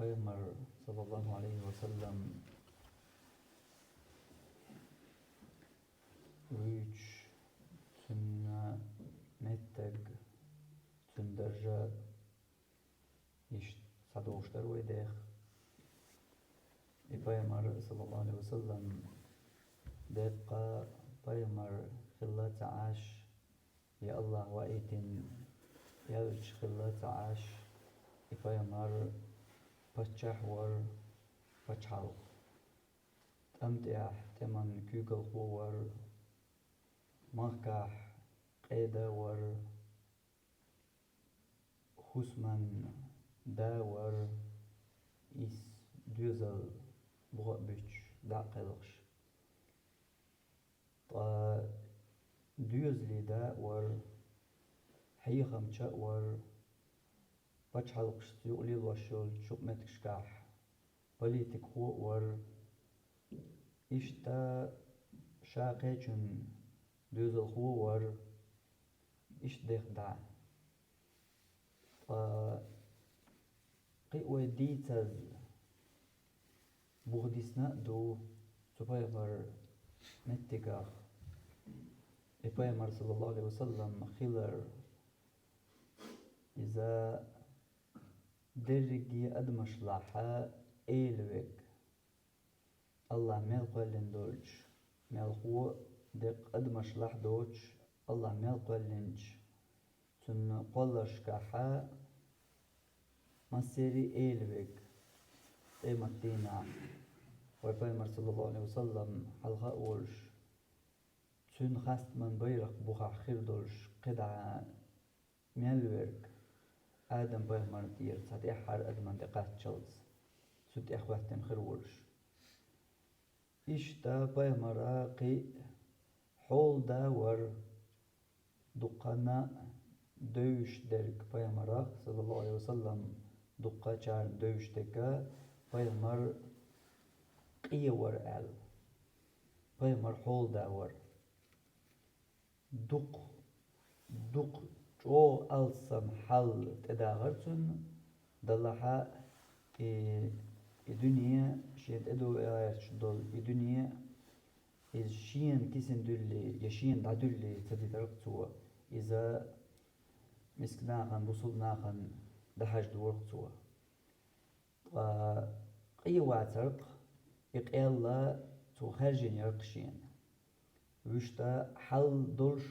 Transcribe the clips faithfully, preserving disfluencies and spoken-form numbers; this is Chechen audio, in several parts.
Пайхамар, саллаллаху алейхи ва саллам, вуьйцуш, цуьнан меттиг, цуьнан даржа иштта схьадолуш дара вай дех. И пайхамар, саллаллаху алейхи ва саллам, деккъа пайхамар хилла ца Ӏаш, я Аллах ваийтина элча хилла ца Ӏаш, и пайхамар паччахь вара, пачхьалкх. ТӀам тӀехь тӀеман куьйгалхо вара, махкахь къеда вара, хӀусаман да вара, исс доьзал буха а буьтуш, дӀа а кхелхаш. Ткъа доьзалийн да а вара, хьехамча а вара, пачхьалкхашца юкъа лелош йолчу юкъаметтигашкахь политикхо а вара. Иштта ша кхечун доьзалхо а вара. Иштта дех дӀа. Ткъа кхин а вай дийцаза, буха дисна а ду цу пайхамар меттигах. И пайхамар, саллаллаху алейхи ва саллам, хилар, иза дерриге адамашлахь эла верг. Аллах мел кхоьллина долчу, мелхо а деккъа адамашлахь доцуш, Аллах мел кхоьллинчу цуьнан кхолларшкахь массеран а эла верг, къематдийнахь вай пайхамар, саллаллаху алейхи ва саллам, хьалха а волуш, цуьнан хастаман байракх бухахь хир долуш кхидӀа мел верг, Адам-пайхамарна тӀера цхьа тӀаьххьара адамна тӀе кхаччалц, цу тӀе хӀоьттина хир волуш. Иштта пайхамара кхин а хьолада вара, дуккханна а девзаш дерг пайхамарах, саллаллаху алейхи ва саллам, дуккхачарна девзаш дерг пайхамар къен вара аьлла. Пайхамар хьолада вара. Дукха, дукха чӀогӀа алсам хьал тӀедагӀара цуьнан, делахь а и, и дуьне, шен тӀедогӀуш долу и дуьне, иза шена кисина дуьллий я шена дӀадуьллий ца дитара-кх цо, иза мискачу нахана, бусалба нахана дӀахьажадора-кх цо. Ткъа къен вацара-кх, и къел а цо хаьржина яра-кх шена. Вуьшта хьал долуш,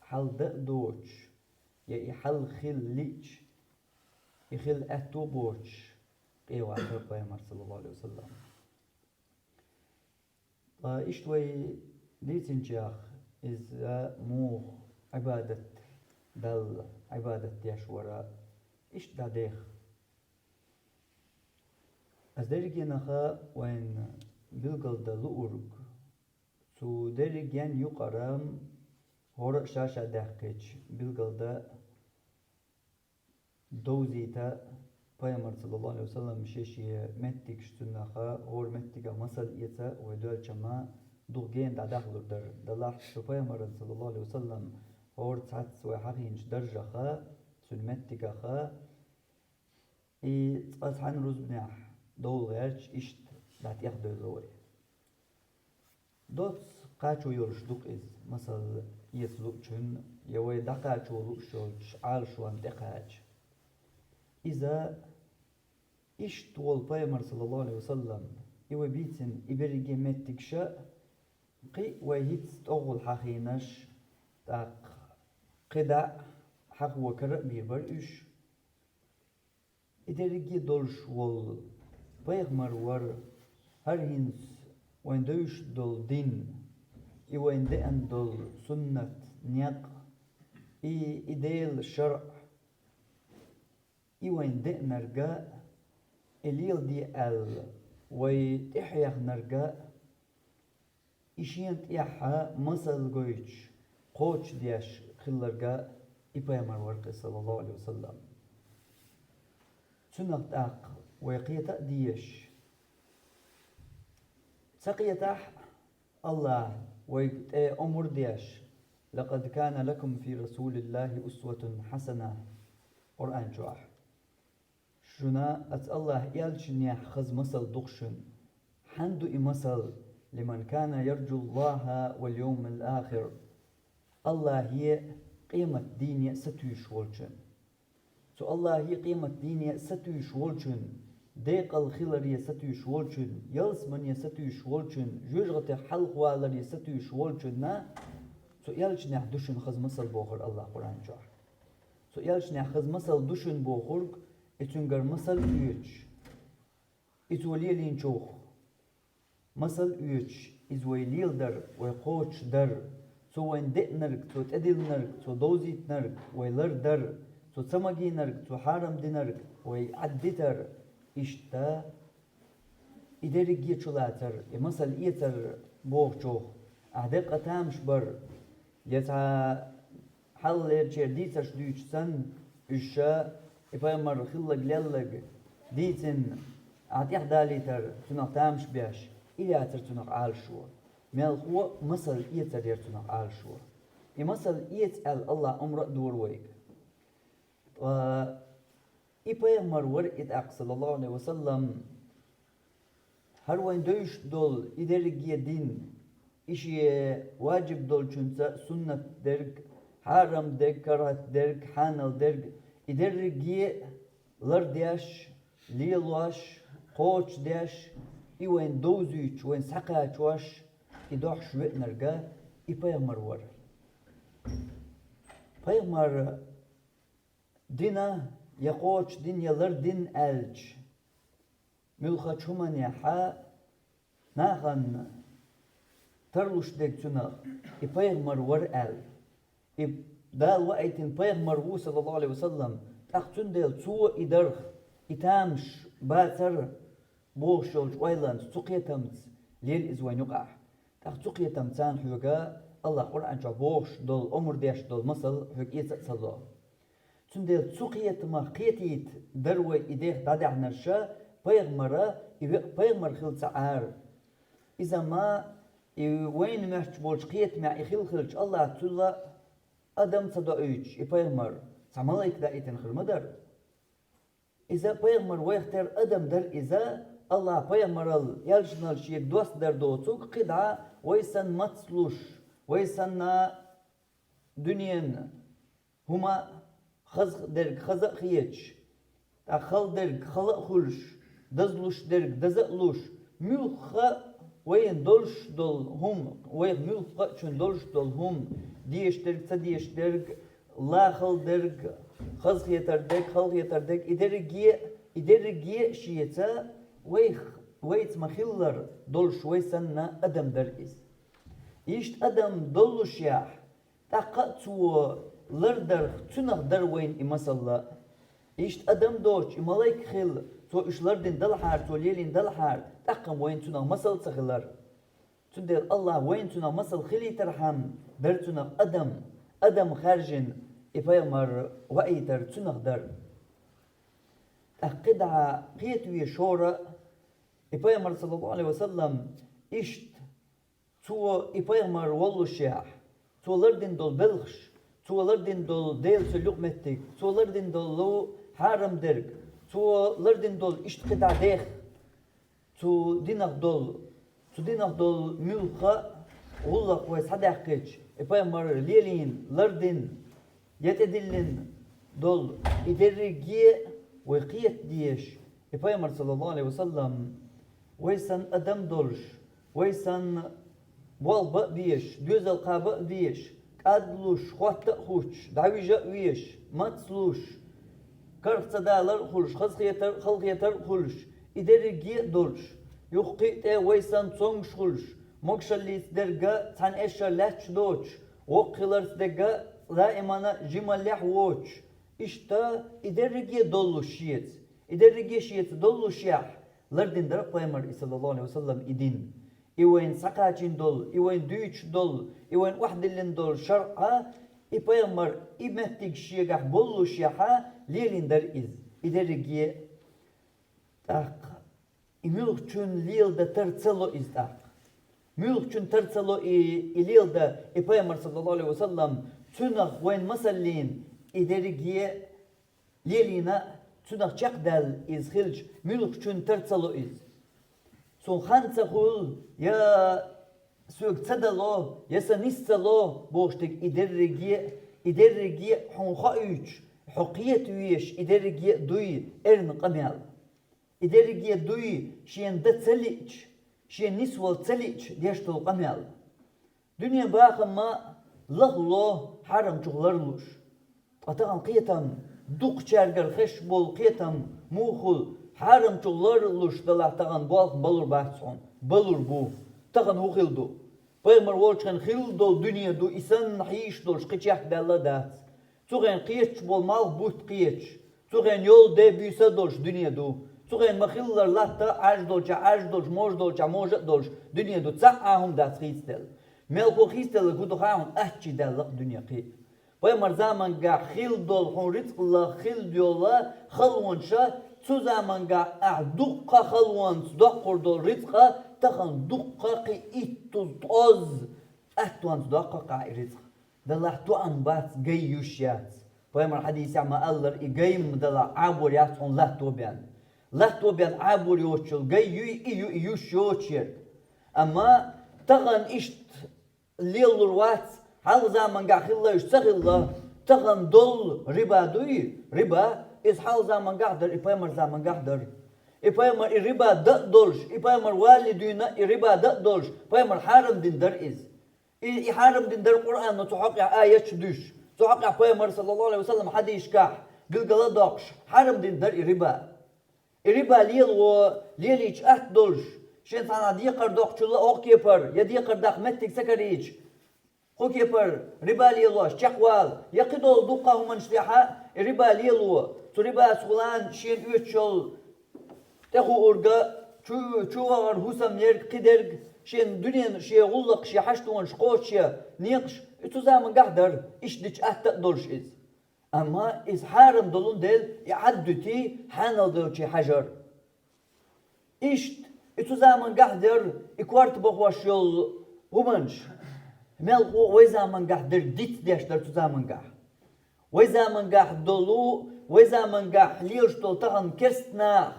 хьал дан а доцуш, я и хьал хила лиъча, и хила аьтто а боцуш, къен вацара-кх пайхамар, саллаллаху алейхи ва саллам. Ткъа иштта вай дийцинчех, иза муха Ӏибадат, Далла Ӏибадат деш вара, иштта дӀадеха. Аса дерригенах вайна билгалдан луург, цу дерригенна юкъара хӀора а ша-ша даьккхича билгалдан довзийта, пайхамар, саллаллаху алейхи ва саллам, шен-шен меттигаш, цунах хӀора меттигах масал эца вай доьлча ма дукха гена дӀадахлур дара. Делахь цу пайхамаран, саллаллаху алейхи ва саллам, хӀора цхьацца вай хьахийначу даржах, цуьнан меттигах, и цкъа цхьана рузбанехь довла гӀерташ иштта дӀатӀехдевлла вай. Доцца кхачо йолуш ду-кх иза, масал эца луучунна я вай дӀакхачо лууш йолчу Ӏалашонна тӀекхача. Иза иштта волу пайхамар, саллаллаху алейхи ва саллам, и вай бийцина и берриге меттигаш а, кхин а вай хӀинца тӀехула хьахийнарш, тӀаккха кхидӀа а хьахо кара а бийр бара уьш. И дерриге а долуш волу пайхамар вара, хӀара хӀинца вайна девзаш долу дин, и вайна деана долу суннат, некъ, и, и Делан шарӀ, и вайна деанарг а, и леладе аьлла вай тӀехьехнарг а, и шена тӀехь масал гойтуш, кхочушдеш хилларг а и пайхамар вара-кх, саллаллаху алейхи ва саллам. Цунах тӀаккха вай кхета а дезаш, ца кхетахь а, Аллаха вайга тӀе омра деш: «Лакъад кана лакум фи расулиллахи усватун хьасана», Къуръан чохь. Шуна аца Аллахь элчанех хаза масал ду-кх шуна. Хьан ду и масал? «لمن كان يرجو الله واليوم الآخر». Аллахье, къематдийне сатуьйсуш волчун. Цу Аллахье, къематдийне сатуьйсуш волчун, декъал хиларе сатуьйсуш волчун, ялсамане сатуьйсуш волчун, жоьжахатех хьалхаваларе сатуьйсуш волчунна цу элчанех ду шуна хаза масал бохура Аллахь Къуръан чохь. Цу элчанех хаза масал ду шуна бохург, и цуьнгара масал оьцуш, и цо лелийначух масал оьцуш, иза вай леладар, вай кхочушдар, цо вайна деанарг, цо тӀедиллинарг, цо довзийтинарг, вай лардар, цо ца магийнарг, цо хьарам динарг, вай Ӏаддитар, иштта и дерриге а чулацар, и масал эцар бохучух, ахь деккъа тамаш бар, я цхьа хьалхалерчеран дийцарш дуьйцуш санна, уьш ша и пайхамар хилларг лелларг дийцина, ахь тӀехдалийтар, цунах тамаш беш, и яцар цунах Ӏалашо. Мелхо а масал эцар яра цунах Ӏалашо. И масал эца аьлла Аллахь омра а дора вайга. Ткъа и пайхамар вара и тӀаккха, саллаллаху Ӏалайхи ва саллам, хӀара вайна девзаш долу и дерриге а дин, и шен ваджиб долчунца суннат дерг, хьарам дерг, карахӀат дерг, хьанал дерг, и дерриге а лардеш, лелош, кхочушдеш, и вайна довзуьйтуш, вайна схьакхачош, и дохьуш веанарг и пайхамар вара. Пайхамар дина, я кхочушдина, я лардина аьлча, муьлххачу хӀуманехьа нахана тарлуш дерг цунах и пайхамар вара аьлла. И Дала ваийтина пайхамар ву, саллаллаху Ӏалайхи ва саллам, тӀаккха цундела цо и дарх, и тамаш бацар бохуш йолчу ойланца, цу кхетамца лела иза вайна юкъахь. ТӀаккха цу кхетамца хьоьга Аллахь Къуръан чохь бохуш долу, омра деш долу масал хьоьга эца а ца ло. Цундела цу кхетамах кхетийта дара вай и дех дӀадаьхьнарш, пайхамара, и векъа пайхамар хилла ца Ӏара. Иза ма и вайна моьттуш болчу кхетамехь и хилла хилча, Аллахьа цул а адам ца доуьйтуш, и пайхамар цхьа малайка даийтина хир ма дара. Иза пайхамар вайх тера адам дара иза, Аллахь пайхамарал, элчанал шега доссадар доцург, кхидӀа вай санна мацлуш, вай санна дуьненан хӀума хаза дерг хаза а хеташ, тӀаккха хала дерг хала а хуьлуш, дазлуш дерг даза а луш, муьлхха а вайна долуш долу хӀума, вайх муьлхха а чун долуш долу хӀума, дезаш дерг, ца дезаш дерг, лахала дерг, хазахетар дерг, халахетар дерг, и дерриге а, и дерриге а шеца вайх, вайца ма-хиллара долуш вай санна адам дара иза. Иштта адам доллушехь, тӀаккха а цо лардарх цунах дара вайна и масалла. Иштта адам доцуш и малайк хилла, цо уьш лардина далахьара, цо лелийна далахьара, тӀаккха-м вайна цунах масал ца хилар. Цундела Аллахь вайна цунах масал хилийтархьама дара цунах адам, адам хаьржина и пайхамар ваийтар цунах дара. ТӀаккха кхидӀа кхета везаш хӀора а, и пайхамар, саллаллаху Ӏалайхи ва саллам, иштта цо и пайхамар воллушехь, цо лардина долу белхаш, цо лардина долу Делан цу юкъаметтиг, цо лардина долу хьарам дерг, цо лардина долу иштта кхидӀа дех, цу динах долу, цу динах долу муьлхха а гӀуллакх вай схьадаьккхича, и пайхамар лелийна, лардина, я тӀедиллина долу, и дерриге а вай кхета дезаш, и пайхамар, саллаллаху Ӏалайхи ва саллам, вай санна адам долуш, вай санна болх бан а безаш, доьзал кхаба а безаш, кӀадлуш, хотта а хуттуш, дӀавижа а везаш, мацлуш, карах ца далар а хуьлуш, хазахетар а, халахетар а хуьлуш, и дерриге а долуш, юххе а тӀе вай санна цомгуш хуьлуш, могушаллица дерг а цхьана эшшара лаьтташ доцуш, воккха хиларца дерг а даимана жималлехь воцуш, иштта и дерриге а доллуш шеца, и дерриге а шеца доллушехь, лардина дара пайхамар и, саллаллаху Ӏалайхи ва саллам, и дин. И вайна схьакхачийна долу, и вайна дуьйцуш долу, и вайна охьадиллина долу шарӀа, и пайхамар и меттиг шегахь боллушехьа, лелийна дара иза, и дерриге а. ТӀаккха и муьлххачун леладан тар ца ло иза тӀаккха. Муьлххачун тар ца ло и, и леладан, и пайхамар, саллаллаху Ӏалайхи ва саллам, цунах вайна масаллин и дерриге а лелийна, Цунах чекхдаьлла иза хилча, муьлххачун тара ца ло иза. Суна хан ца хуьлу, я соьга ца дало, я сан нис ца ло, бохуш дерг и дерриге а, и дерриге а хьуна хоуьйтуш, хьо кхета везаш, и дерриге а дуй эрна къамел. И дерриге а дуй шена дан ца лиъча, шена нисвала ца лиъча деш долу къамел. Дуьненан бахам ма лахало хьарамчух ларлуш. Ткъа тахана кхетам, дукхачаьргара хезаш болу кхетам муха хуьлу, хьарамчух ларлуш далахь тахана болх балур бац хьуна, балур бу. Тахана хӀун хилла ду? Пайхамар волчу хенахь хилла долу дуьне ду, и санна хьийзаш долуш кхин чекхдаьлла а дац. Цу хенахь кхеташ болу малх бутт кхеташ, цу хенахь йолу де буьйса а долуш дуьне ду. Цу хенахь ма-хиллара латта Ӏаж долчохь Ӏаж долуш, можа долчохь можа а долуш дуьне ду. Цхьа а хӀума дац хийцаделла. Мелхо хийцаделларг хӀун ду хаьий хьуна, аттачий даьлла-кх дуьне кхин а. Пайхамар замангахь хилла долу хьуна рицкъ лаха хилла йолу халонаш, цу замангахь ахь дуккха а халонца доккхур долу рицкъа, тахана дуккха а кхин иттаза, ткъозза аттонца доккху-кх ахь и рицкъ. Далахь тоам бац, гай юьш яц. Пайхамар хьадисехь ма-аллара, и гай ма далахь, Ӏабор яц хьуна латто бен. Латто бен Ӏабор йоцуш йолу гай юй, и ю, и юьш йоцуш ерг. Амма тахана иштта лелалур вац, хьалха замангахь хилла уьш ца хилла, тахана долу риба дуй, риба, иза хьалха замангахь дара, и пайхамар замангахь дара. И пайхамар и риба дан а долуш, и пайхамар валале дуьйна а и риба дан а долуш, пайхамар хьарам дина дара иза. И, и хьарам дина дара Къуръано цу хьокъехь аяташ дуьсуш, цу хьокъехь пайхамар, саллаллаху алейхи ва саллам, хьадисашкахь билгал а доккхуш, хьарам дина дара и риба. И риба лело, лелийча атта долуш, шен цхьанхьа декхар доккхучул а хӀокху кепара, я декхар даккха меттиг ца карийча, кху кепара риба лелош чекхвала, я кхидолу дуккха а хӀуманаш тӀехь а и риба лело, цу рибаца гӀуллакх шена оьцуш йолу тӀехуург а, чу, чу вахар хӀусам ерг, кхидерг, шен дуьненан, шен гӀуллакх, шен хьаштонаш кхочуш я некъаш, и цу замангахь дара, иштта дича атта а долуш иза. Амма иза хьарам долун дела, и Ӏад дуьтий хьанал долчий хьажар. Иштта, и цу замангахь дара, и корта бахош йолу хӀуманаш, мелхо а вай замангахь дерг диц деш дара цу замангахь. Вай замангахь долу, вай замангахь лелаш долу тахана керст нах,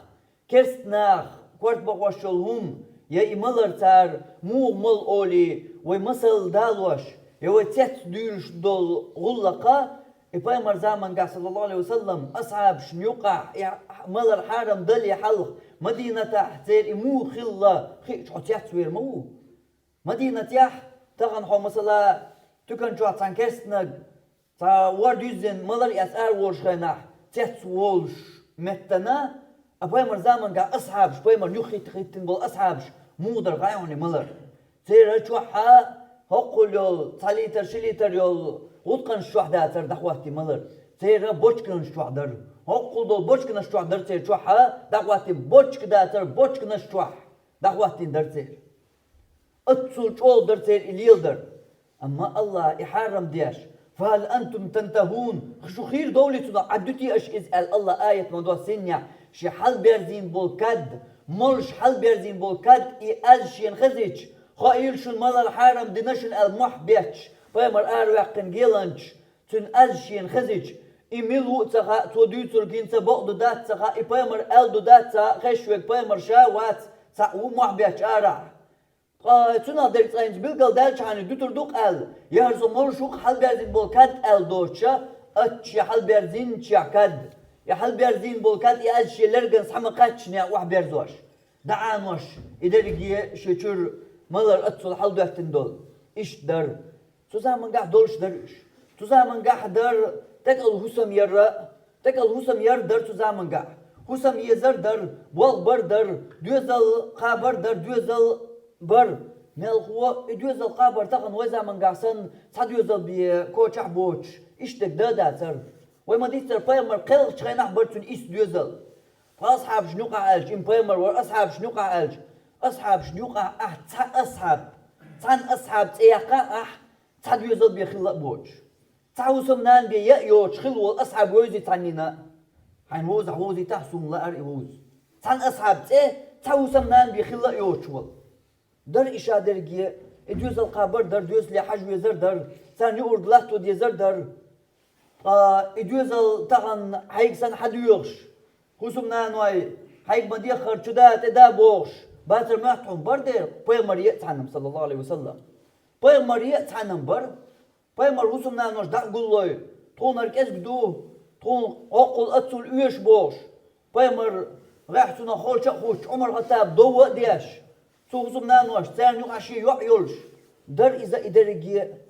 керст нах, корта бахош йолу хӀума, я и малар цара муха мала олий, вай масал далош, я вай цец дуьйлуш долу гӀуллакха, и пайхамар замангахь, саллаллаху алейхи ва саллам, асхьабашна юкъахь и малар хьарам дале хьалха, Мадинатахь церан и муха хилла хиъча, хьо цец вер ма ву. Мадинатехь, тахана хьо, масала, туькан чохь цхьана керстанаг, цхьа вор дуьззина малар эцна ара волуш хенахь, цец волуш меттана, а пайхамар замангахь асхьабаш, пайхамар юххе хӀиттина болу асхьабаш муха дара хаьий хьуна и малар? Церан чохь а хӀоккхул йолу, цхьа литр, ши литр йолу гӀутакханаш чохь дацара дӀахӀоттий малар. Церан бочканаш чохь дара. ХӀоккхул долу бочканаш чохь дара церан чохь а дӀахӀоттий, бочка дацара, бочканаш чохь дӀахӀоттийна дара церан. Оццул чӀогӀа дара церан и леладар. Амма Аллаха и хьарам деш: «Фа хьал антум тантахун?» Шу хийра довлий цунах, Ӏад дуьтий аша иза аьлла, Аллаха аят ма доссинехь, шен хьалаберзийна болу кад, молуш хьалаберзийна болу кад, и аз шена хезича, хоийла шуна малар хьарам дина шуна аьлла мохь бетташ, пайхамар араваьккхина геланчаш, цуьнан аз шена хезича, и мила ву а ца хаьа, цо дуьйцург хӀинца бакъ ду дац ца хаьа, и пайхамар аьлла ду дац ца хаьа, хезаш верг пайхамар ша вац, цхьаъ ву мохь бетташ арахь. Ткъа цунах дерг цкъа хӀинца билгалдаьлчхьана дуьтур ду-кх аьлла, яхар со молуш ву-кх хьалаберзийна болу кад аьлла доцуша, аттачу я хьалаберзийначех кад, я хьалаберзийна болу кад, и аз шен лерган схьа ма кхаьчча нехан охьаберзош, дӀаӀанош, и дерриге шен чуьра малар аццул хьаладоьттина долу. Иштта дара. Цу замангахь долуш дара уьш. Цу замангахь дара тӀекӀал хӀусам ярра, тӀекӀал хӀусам яр дара цу замангахь. ХӀусам езар дара, болх бар дара, доьзал кхабар дара, доьзал бар. Мелхо и доьзал кхабар тахана вай замангахь санна цхьа доьзал бен кочахь боцуш, иштта дерг дан а дацара. Вай ма-дийццара, пайхамар кхелхачу хенахь бара цуьнан исс доьзал. Ткъа асхьабашна юкъахь аьлча, и пайхамар вара асхьабашна юкъахь аьлча, асхьабашна юкъахь ахь цхьа асхьаб, цхьана асхьаб цӀе яккха ахь, цхьа доьзал бен хилла а боцуш. Цхьа хӀусам нана бен яа йоцуш хилла волу асхьаб вевзий цхьаннина? Хьайна вовзахь вовзийтахь, суна лаьара и вовза. Цхьана асхьаб цӀе цхьа хӀусам нана бен хилла а йоцуш волу. Дара и ша дерриге, и доьзал кхабар дара, доьзале хьажа везар дара, царна юург латто дезар дара. Ткъа и доьзал тахана хьайга санна хьадоьхуш, ХӀусамнаной, хьайга ма деххара чу да, тӀе да бохуш, бацар моьтту хьуна бар дера, пайхамар е а цхьаьна-м, саллаллаху Ӏалайхи ва саллам. Пайхамар е а цхьаьна-м бар. Пайхамар хӀусамнанош дӀа а гуллой, тхунара кӀезиг ду, тхуна хӀоккхул аццул оьшу бохуш. Пайхамар гӀехь цунах холча а хӀуттуш, Ӏумар-Хаттаб довва а деш, цу хӀусамнаношца царна юкъахь шен йоӀ йолуш, дара иза и дерриге а.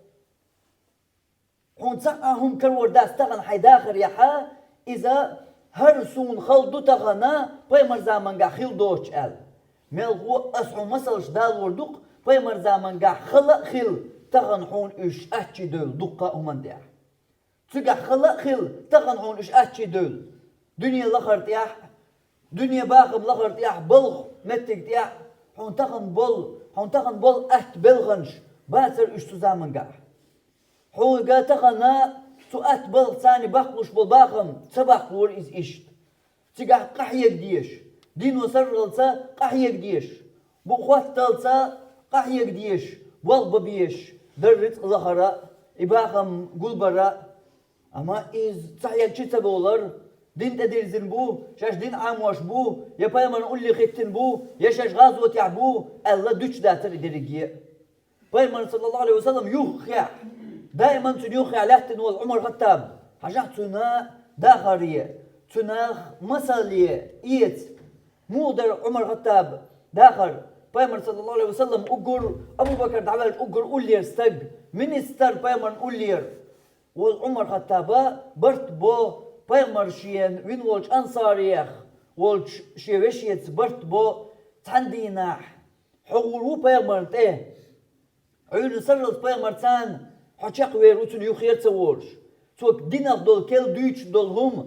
Хьуна цхьа а хӀума карор дац тахана хьайн дахарехь, иза хӀара суна хала ду тахана, пайхамар замангахь хила доцуш аьлла. Мелхо аса хьуна масалш далор ду-кх, пайхамар замангахь хала а хилла, тахана хьуна уьш аттачий девлла дуккха а хӀуманна тӀехь. Цигахь хала а хилла, тахана хьуна уьш аттачий девлла. Дуьне лахара тӀехь, дуьне бахам лахара тӀехь, балха меттиг тӀехь, хьуна тахана болу, хьуна тахана болу атта белханаш бацара уьш цу замангахь. Хьоьга тахана цу атта балхаца баккхалуш болу бахам ца баккхалора иза иштта. Цигахь къахьега дезаш, дино сарралца къахьега дезаш, букъ хӀотталца къахьега дезаш, болх бан безаш дара рицкъ лахара а, и бахам гулбара а. Амма иза ца хьегча ца бовлар, дин тӀедирзина бу, шаьш дин Ӏамош бу, я пайхамарна улле хӀиттина бу, я шаьш гӀазотехь бу аьлла, дуьтуш дацара и дерриге а. Пайхамар, саллаллаху Ӏалайхи ва саллам, юххехь, даиман цуьнан юххехь лаьттина волу Ӏумар-Хаттаб, хьажахь цуьнан дахаре, цуьнан масале эца. Муха дара Ӏумар-Хаттаб дахар? Пайхамар, саллаллаху Ӏалайхи ва саллам, уггар, Абу-Бакар дӀаваьлча, уггар уллера стаг, министр пайхамарна уллера волу Ӏумар-Хаттаба барт бо пайхамар шена вина волчу ансарех волчу шен вешеца барт бо цхьана дийнахь. Хьо гӀур ву пайхамарна тӀе. Хьуьнан сарралц пайхамар царна хьо чекхвер ву, цуьнан юххера а ца волуш. Цо динах долу кел дуьйцуш долу хӀума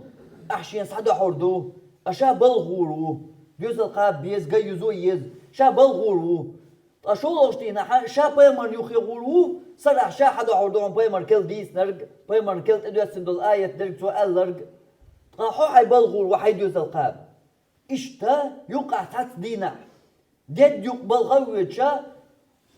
ахь шена схьадохьур ду. Ткъа ша балха гӀур ву. Доьзал кхаба беза, гай юзо еза. Ша балха гӀур ву. Ткъа шолгӀачу дийнахь ша пайхамарна юххе гӀур ву, сарахь ша схьадохьур ду хьуна пайхамар кел дийцинарг, пайхамарна кел тӀедоьссина долу аят дерг цо аьлларг. Ткъа хьо хьайн балха гӀур ву, хьайн доьзал кхаба. Иштта юккъахь цхьацца дийнахь, дедда юкъа балха а воьдуш,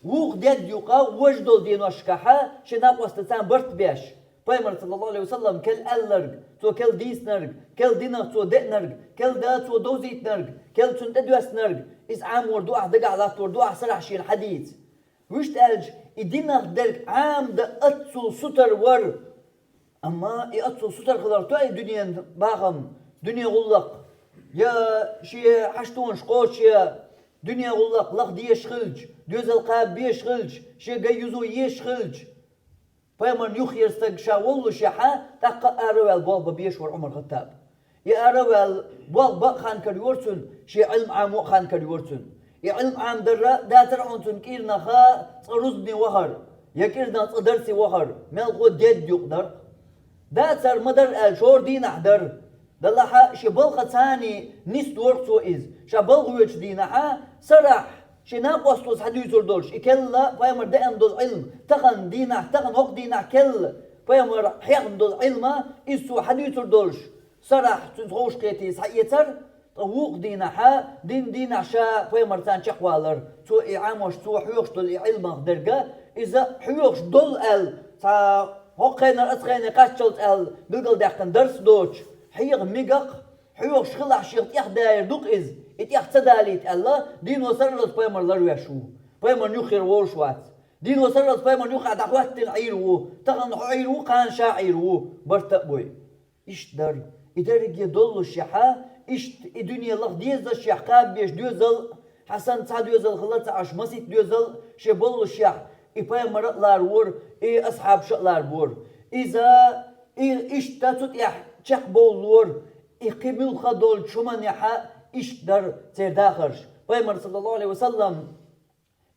вукху дедда юкъа важа долу деношкахь шен накъостаца барт беш, пайхамар, саллаллаху Ӏалайхи ва саллам, кел аьлларг, цо кел дийцинарг, кел динах цо деанарг, кел да цо довзийтинарг, кел цунна тӀедоьссинарг, иза Ӏамор ду ахь, дагахь латтор ду ахь сарахь шена хьадийца. Вуьшта аьлча, и динах дерг Ӏамдан аццул сутара вара. Амма и аццул сутара хиларх тоьа и дуьненан бахам, дуьне гӀуллакх, я шен хьаштонаш кхочуш, я дуьне гӀуллакх лаха дезаш хилча, доьзал кхаба безаш хилча, шен гай юзо езаш хилча. Пайхамарна юххера стаг ша воллушехь, тӀаккха а ара а ваьлла болх бан безаш вара Ӏумар-Хаттаб. И ара а ваьлла, болх бан а хан карайора цуьнан, шен Ӏилма Ӏамо а хан карайора цуьнан. И Ӏилма Ӏамадар а дацара хьуна цуьнан кӀирнах цкъа рузбане вахар, я кӀирнах цкъа дарсе вахар, мелхо дедда юкъа дара. Дацар ма дара аьлла, шора дийнахь дара. Делахь а шен балхаца нисдора цо иза. Ша балха воьдучу дийнахь, сарахь шен накъостаца хьадуьйцур долуш, и кел пайхамар деана долу Ӏилма, тахана дийнахь, тахана хӀокху дийнахь кел пайхамар хьехна долу Ӏилма, иза цо хьадуьйцур долуш, сарахь цуьнца ховшахкхетий схьаэцара, ткъа вукху дийнахь, дин дийнахь ша пайхамарца чекхвалара. Цо и Ӏамош, цо хьоьхуш долу и Ӏилмах дерг, иза хьоьхуш долу аьлла, цхьа хӀокху хенара оцу хене кхаччалц аьлла билгалдаьккхина дарс доцуш, хьеха мегаш, хьоьхуш хилахь шех тӀехдаьлла ду-кх иза, и тӀех ца далийта аьлла, дино сарралц пайхамар ларвеш ву. Пайхамарна юххера волуш вац. Дино сарралц пайхамарна юххехь дӀахӀоттина Ӏийр ву. Тахана хьо Ӏийр ву, кхана ша Ӏийр ву. Барта а бой. Иштта дара. И дерриге доллушехь, иштта и дуьне лаха дезашехь, кхаба безаш доьзал, хьан санна цхьа доьзал хилла ца Ӏаш, масийтта доьзал шен боллушехь, и пайхамар а ларвора, и асхьабаш а ларбора. Иза, и, иштта цу тӀехь чекхбовллора, и кхин муьлхха долчу хӀуманехь иштта дара церан дахарш. Пайхамар, саллаллаху Ӏалайхи ва саллам,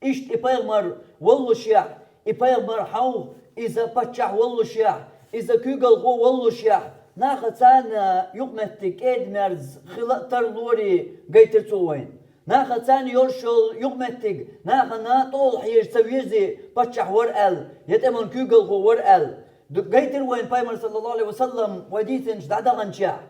иштта и пайхамар воллушехь, и пайхамар хьовха, иза паччахь воллушехь, иза куьйгалхо воллушехь, нахаца юкъаметтиг кӀеда-мерза хила а тарлора, гайтира цо вайна. Нахаца йолуш йолу юкъаметтиг нахана тӀехула хьежа ца везий, паччахь вара аьлла, я тӀеман куьйгалхо вара аьлла. Ду-, гайтира вайна пайхамар, саллаллаху Ӏалайхи ва саллам, вай дийцинчу дӀадаханчехь.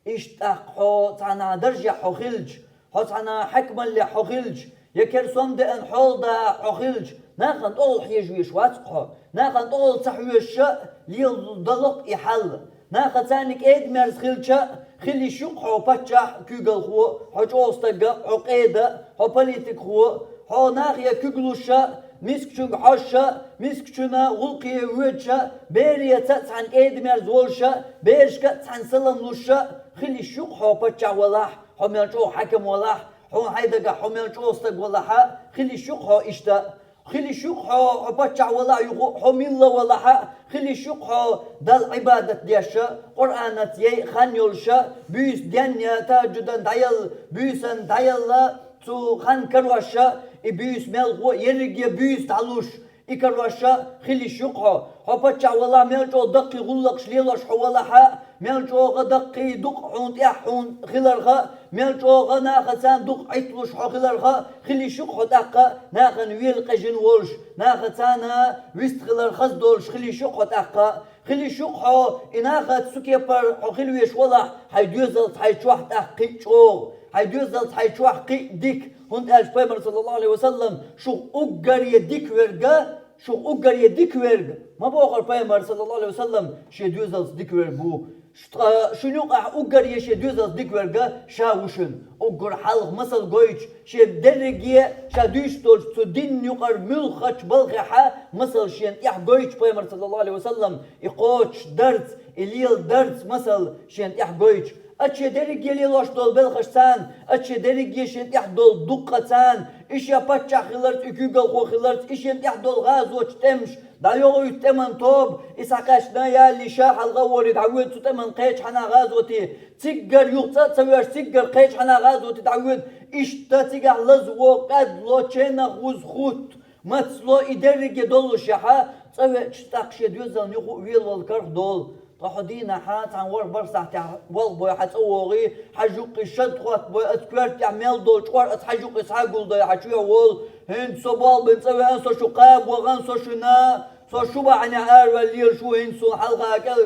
Иштта тӀаккха хьо цхьана даржехь хьо хилча, хьо цхьана хьаькамаллехь хьо хилча, я кера сом деана хьолада хьо хилча, нахана тӀехула хьежа везаш вац-кх хьо. Нахана тӀехула ца хьоьжуш а леладало-кх и хьал. Нахаца цхьана кӀеда-мерза хилча, хила йиш ю-кх хьо паччахь, куьйгалхо, хьо чӀоагӀа стаг, хьо къеда, хьо политикхо, хьо нахе куьг луш, мискачунга хьожаш, мискачун гӀуллакхе воьдуш, бераца цхьана кӀеда-мерза волуш, берашка цхьана салам луш, хила йиш ю-кх хьо паччахь валахь, хьо мел чӀоагӀа хьаькам валахь, хьуна хьайн дагахь хьо мел чӀоагӀа стаг валахь, хила йиш ю-кх хьо иштта. Хила йиш ю-кх хьо, хьо паччахь валахь юха, хьо милла валахь, хила йиш ю-кх хьо Далла Ӏибадат деш, Къуръанаца яйа хан йолуш, буьйса денъян, тахӀажжудан дӀаяла, буьйсанна дӀаяла, цу хан карош, и буьйса мелхо а ерриге буьйса дӀалуш, и карош хила йиш ю-кх хьо. Хьо паччахь валахь, мел чӀоагӀа даккхий гӀуллакхаш лелош хьо валахь, мел чӀоагӀа даккхий дукъ хьуна тӀехь хьуна хиларх, мел чӀоагӀа нахаца цхьана дукъ Ӏитталуш хьо хиларх, хила йиш ю-кх хьо тӀаккха нахана вела къежина волуш, нахаца цхьана вистхилар хаза долуш хила йиш ю-кх хьо тӀаккха. Хила йиш ю-кх хьо, и нахаца цу кепара хьо хила веш валахь, хьайн доьзалца хьайн чохь тӀаккха кхин а чӀогӀа, хьайн доьзалца хьайн чохь кхин а дика, хӀунда аьлча Пайхамар, саллаллаху Ӏалайхи ва саллам, шух уггаре дика верг, шух уггаре дика верг, ма бохура Пайхамар, саллаллаху Ӏалайхи ва саллам, шен доьзалца дика верг ву. Ш-, ткъа шуна юкъахь уггаре шен доьзалца дика верг ша ву шуна. Уггар хьалха масал гойтуш, шен дерриге ша дуьйцуш долчу цу динна юкъара муьлххачу балхехь масал шена тӀехь гойтуш Пайхамар, саллаллаху Ӏалайхи ва саллам, и кхочуш дарца, и лела дарца масал шена тӀехь гойтуш. Ачча дерриге лелош долу белхаш царна, ачча дерриге шен тӀехь долу дуккха царна, и шен паччахь хиларца, и куьйгалхо хиларца, и шен тӀехь долу гӀазотчу тӀемаш, дӀайогӀуьйту тӀеман тоба, и схьакхаьчна яллий ша хьалха а волий дӀавоьду цу тӀеман кхечу хьанна гӀазоте, циггара юха цӀа а ца веш, циггара кхечу хьанна гӀазоте дӀавоьду, иштта цигахь лазво, къаьдло, ченах вуза хӀутту, мацло и дерриге доллушехь, цӀа веача тӀаккха шен доьзална юха а велавала карах долу. Ткъа хьо дийнахь цхьана ворхӀ-бархӀ сахьтехь болх бой хьан цӀа вогӀий, хьан жукъий шад хотта бой, аса коьрта тӀехь мел долу чкъор аса хьан жукъий схьа а гулдой хьан чоь волу, хӀинца со болх бина цӀа веана, со шу кхаба вахана, со шуна, со шу бахьанехь араваьлла лела шу, хӀинца суна хьалха кӀел,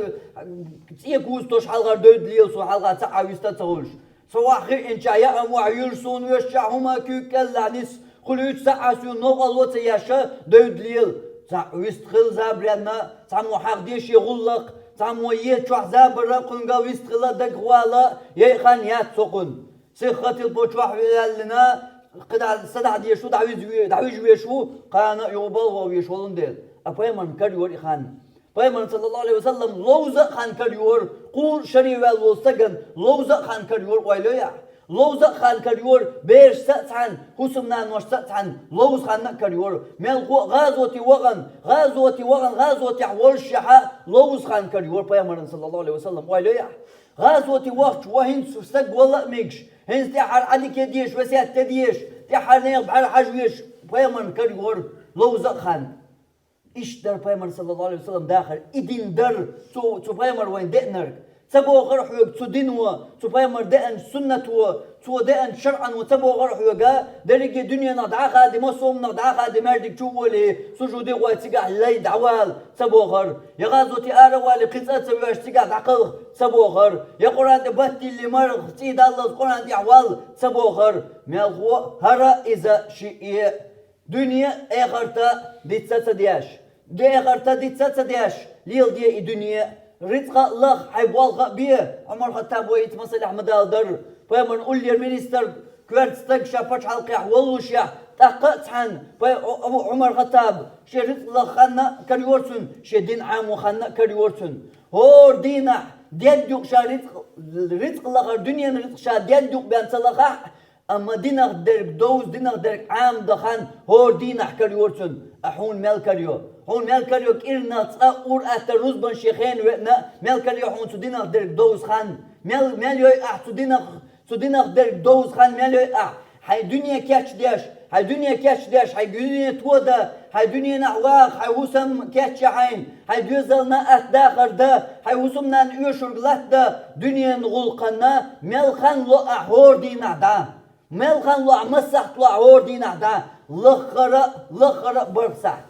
цӀе куьйсуш хьалхара девдда лела суна хьалха цхьа а виста а ца хуьлуш. Со вахь хиъначохь яа мохь юьллуш суна вешчохь хӀума куьйга кӀеллахь нис, хуьлуьйту схьа а суна новкъарло ца еш, девдда лела. Цхьаъ вистхила забаренна, цхьаммо хьахдеш шен гӀуллакх, цхьаммо ечохь забарра кхуьнга вистхила дагахь вала, яйа хан яц со кхунна. Сиха тилпо чохь ваьллина, кхидӀа садахь дезаш ву, дӀавижа ве-, дӀавижа веш ву, кхана а юха балха веш волун дела. А пайхамарна карайора и хан. Пайхамарна, саллаллаху Ӏалайхи ва саллам, ловза а хан карайора, кхузткъа шаре ваьлла волу стагана ловза а хан карайора, ойла йо ахь. Ловза а хан карайора, берашца а цхьаьна, хӀусамнаношца а цхьаьна ловза ханна а карайора. Мелхо а гӀазоте вахана, гӀазоте вахана, гӀазотехь воллушехь а ловза хан карайора пайхамарна, саллаллаху Ӏалайхи ва саллам, ойла йо ахь. ГӀазоте вахча ван хӀинца стаг вала а мегаш, хӀинца тӀаьххьара Ӏадика дезаш, весет де дезаш, тӀаьххьара нехан бӀаьра хьажа везаш, пайхамарна карайора ловза а хан. Иштта дара пайхамар, саллаллаху Ӏалайхи ва саллам, дахар. И дин дара цу, цу пайхамар вайн деанарг. Ца бохура хьоьга цу дино, цу пайхамар деанчу суннато, цо деанчу шарӀано ца бохура хьоьга, дерриге дуьненах дӀа а хаде, массо а хӀуманах дӀа а хаде, маьждиг чу а волий, сужуде гӀой цигахь лай дӀавала ца бохура. Я гӀазоте ара а валий, кхин цӀа а ца воьжча цигахь дӀакхалха ца бохура. Я Къуръан тӀе баттиллий марха цӀий даллалц Къуръан тӀехь вала ца бохура. Мелхо а хӀара иза шиъ е. Дуьне а, эхарта а дицца а ца деш, де эхарта дицца а ца деш, леладе и дуьне а, рицкъа а лаха, хьайн болх а бе, Ӏумар-Хаттаб вайца масалехь ма-далла дара, пайхамарна уллера министр коьрта стаг ша пачхьалкхехь воллушехь, тӀаккха а цхьаьна, пай-, Ӏу-, Ӏу-, Ӏумар-Хаттаб шен рицкъа лаха ханна а карайора цунна, шен дин Ӏамо ханна а карайора цунна. ХӀора дийнахь, дедда юкъа ша рицкъа, рицкъа лахар, дуьненан рицкъа ша дедда юкъа бен ца лахахь, амма динах дерг довза, динах дерг Ӏамадан хан хӀора дийнахь карайора цунна. А хьуна мел карайо? Хьуна мел карайо кӀирнах цкъа а ур-аттар рузбан шен хена веана, мел карайо хьуна цу динах дерг довза хан? Мел, мел йой ахь цу динах, цу динах дерг довза хан мел йой ахь? Хьайн дуьне кечдеш, хьайн дуьне кечдеш, хьайн дуьне тодан, хьайн дуьненахь ваха, хьайн хӀусам кечъян хьайна, хьайн доьзална атта дахар дан, хьайн хӀусамнанна оьшург латтадан, дуьненан гӀуллакхана мел хан ло ахь хӀора дийнахь дӀа? Мел хан ло ахь, массахьт ло ахь хӀора дийнахь дӀа? Лаххара а, лаххара а бархӀ сахьт.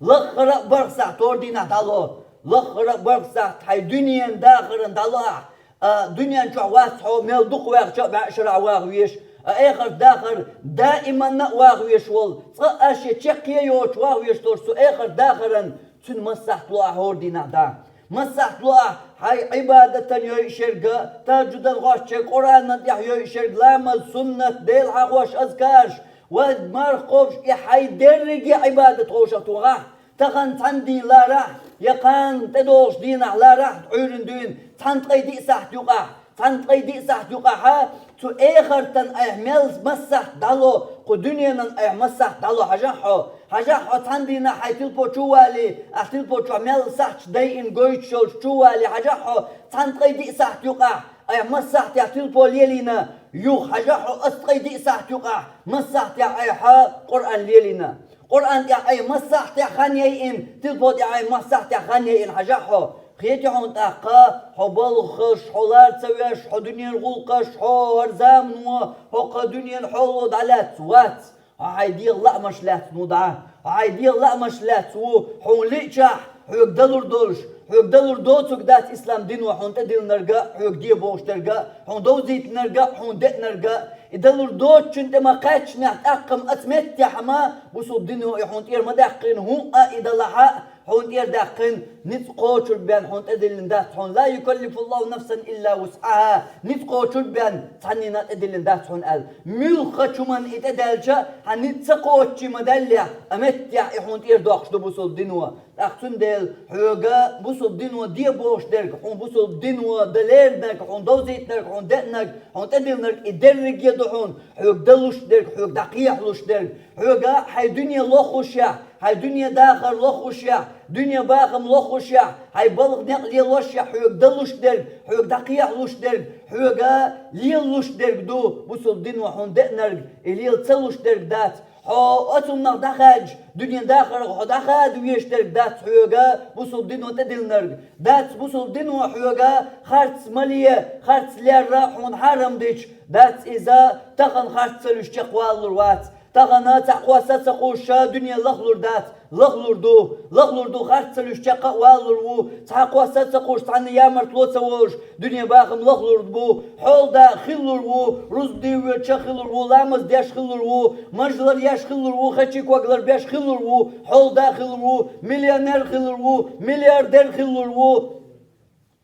Лаххара а бархӀ сахьт хӀора дийнахь дӀало. Лаххара а бархӀ сахьт хьайн дуьненан дахаран дӀало ахь. А, дуьнен чохь вац хьо мел дукха ваьхча а бӀе шарахь ваха везаш. А эхарта дахар даиманна а ваха везаш волу. Цкъа а шен чаккхе а йоцуш ваха везаш долуш цу эхарта дахаран, цуьнан массахьт ло ахь хӀора дийнахь дӀа? Массахь луахь хьай Ӏибадатан йойъ шерга, тахӀажжудан гӀоччерг, Къуръанан тӀехь йойъ шерг, ламаз, суннат, Дела хьахош, азкарш, вад марх кхобуш, и хьай дерриге Ӏибадат ховшах тухахь, тахан цхьана дийнахь ларахь, я кхана тӀедогӀуш дийнахь ларахь, Ӏуьйран дуьйна, цхьана ткъе диъ сахьт юкъахь, цхьана ткъе диъ сахьт юкъахьа, цу эхартан айхьа мел массахьт дӀало, кху дуьненан айхьа массахьт дӀало хьажахь хьо. Хьажахь хьо цхьана дийнахь хьай тилпо чу валий, ахь тилпо чохь мел сахьташ дайина гойтуш йолчу чу валий, хьажахь хьо цхьана ткъе диъ сахьт юкъахь, айхьа массахьтехь тилпо лелийна, юха хьажахь хьо ас ткъе диъ сахьт юкъахь, массахьтехь айхьа Къуръан лелийна. Къуръан тӀехь айхьа массахьтехь хан яйина, тилпо тӀехь айхьа массахьтехь хан яйина хьажахь хьо. Хетий хьуна тӀаккха, хьо балхаш, хьо лар ца веш, хьо дуьненан гӀуллакхаш, хьо хӀара замано, хӀокху дуьненан хьоло дӀалаьцна вац. Хьо хьайн дегӀан лаамаш лаьцна ву дӀа. Хьо хьайн дегӀан лаамаш лаьцна ву, хьуна лиъчахь, хьоьга далур долуш, хьоьга далур доцург дац ислам дино хьуна тӀедиллинарг а, хьоьга де бохуш дерг а, хьуна довзийтинарг а, хьуна деанарг а. И далур доцучун тӀе ма кхаьччинехь, тӀаккха-м оцу меттехь-м бусулба дино и хьуна тӀера ма даьккхина, хӀуъа а и далахь а, хьуна тӀера даьккхина, ницкъ кхочург бен хьуна тӀедиллина дац хьуна, ла юкаллифуллаху нафсан илла вусъахьа, ницкъ кхочург бен цхьаннена а тӀедиллина дац хьуна аьлла. Муьлххачу хӀуманна и тӀедаьлча, хьан ницкъ ца кхоччий ма даьллехь, а меттехь и хьуна тӀера доккхуш ду бусулба дино. ТӀаккха цундела хьоьга бусулба дино де бохуш дерг, хьуна бусулба дино дан леринарг, хьуна довзийтинарг, хьуна деанарг, хьуна тӀедиллинарг, и дерриге а ду хьуна, хьоьга далуш дерг, хьоьга дӀакхехьалуш дерг, хьоьга хьайн дуьне лохушехь, хьайн дуьне дахар лохушехь, дуьне бахам лохушехь, хьайн балха некъ лелошехь, хьоьга далуш дерг, хьоьга дӀакхехьалуш дерг, хьоьга лелалуш дерг ду бусулба дино хьуна деанарг, и лела ца луш дерг дац. Хьо оцуннах дӀахаьдча, дуьненан дахарах хьо дӀахада везаш дерг дац хьоьга бусулба дино тӀедиллинарг. Дац бусулба дино хьоьга харц мале, харц лерра хьуна хьарам дича, дац иза тахана харц ца луьйш чекхвалалур вац. Тахана цхьаъ кхосса а ца кхуссуш дуьне лахлур дац, лахлур ду, лахлур ду, харц ца луьйш чекх а валалур ву, цхьаъ кхосса а ца кхуссуш, цхьанна ямартло а ца волуш, дуьне бахам лахлур бу, хьол да хилалур ву, рузба дийр воьдуш а хилалур ву, ламаз деш хилалур ву, мажлар еш хилалур ву, хечий когалар беш хилалур ву, хьол да хилалур ву, миллионер хилалур ву, миллиардер хилалур ву.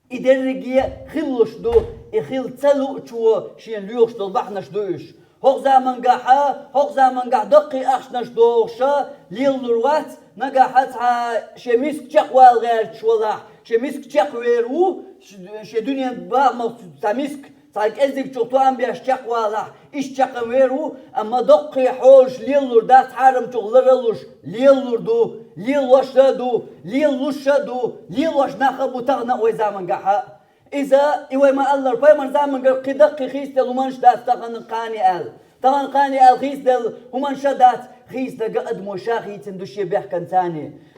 И дерриге а хилалуш ду, и хила ца луучо шена лоьхуш долу бахьанаш ду уьш. ХӀокху замангахьа, хӀокху замангахь даккхий ахчанаш дохуша лелалур вац, нагахьа цхьа шен миска чекхвала гӀерташ валахь, шен миска чекхвер ву, ш-, шен дуьненан бахамах цхьа миска, цхьа кӀеззигчух тоам беш чекхвалахь, иштта чекхвер ву, амма доккхий хьожуш лелалур дац, хьарамчух ларалуш лелалур ду, лелош а ду, лелалуш а ду, лелош нах а бу тахана а вай замангахьа. Иза, и вай ма-аллара, пайхамар замангара кхин даккхий хийцаделла хӀуманаш дац тахана кхане аьлла. Тахана кхане аьлла хийцаделла хӀуманаш а дац, хийцадерг адамо ша хийцина ду шен бехканца.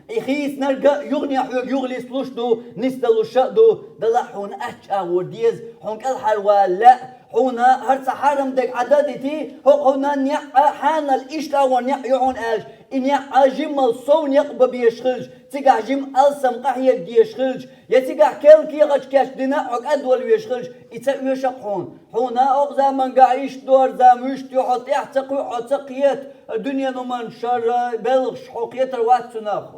И хийцинарг а юханехьа хьоьга юха нислуш ду, нисдалуш а ду, далахь хьуна аттачу агӀор деза, хьуна кӀелхьарвала лаьа, хьуна хӀара цхьа хьарам дерг Ӏа дан а дитий, хӀокху хьуна некъ а хьанал иштта агӀор некъ ю хьуна аьлча, и некъ а жиммал сов некъ бан безаш хилча, цигахь жима алсам къахьега дезаш хилча, я цигахь керла кехаташ кечдина а хьо кӀадвала везаш хилча, и ца оьшу-кх хьуна. Хьуна а хӀокху замангахь иштта дорза, вуьшта ю, хьо тӀаьхьа ца кхуьу, хьо ца кхета, дуьненан хӀуманаш, шара белхаш, хьо кхетар вац цунах.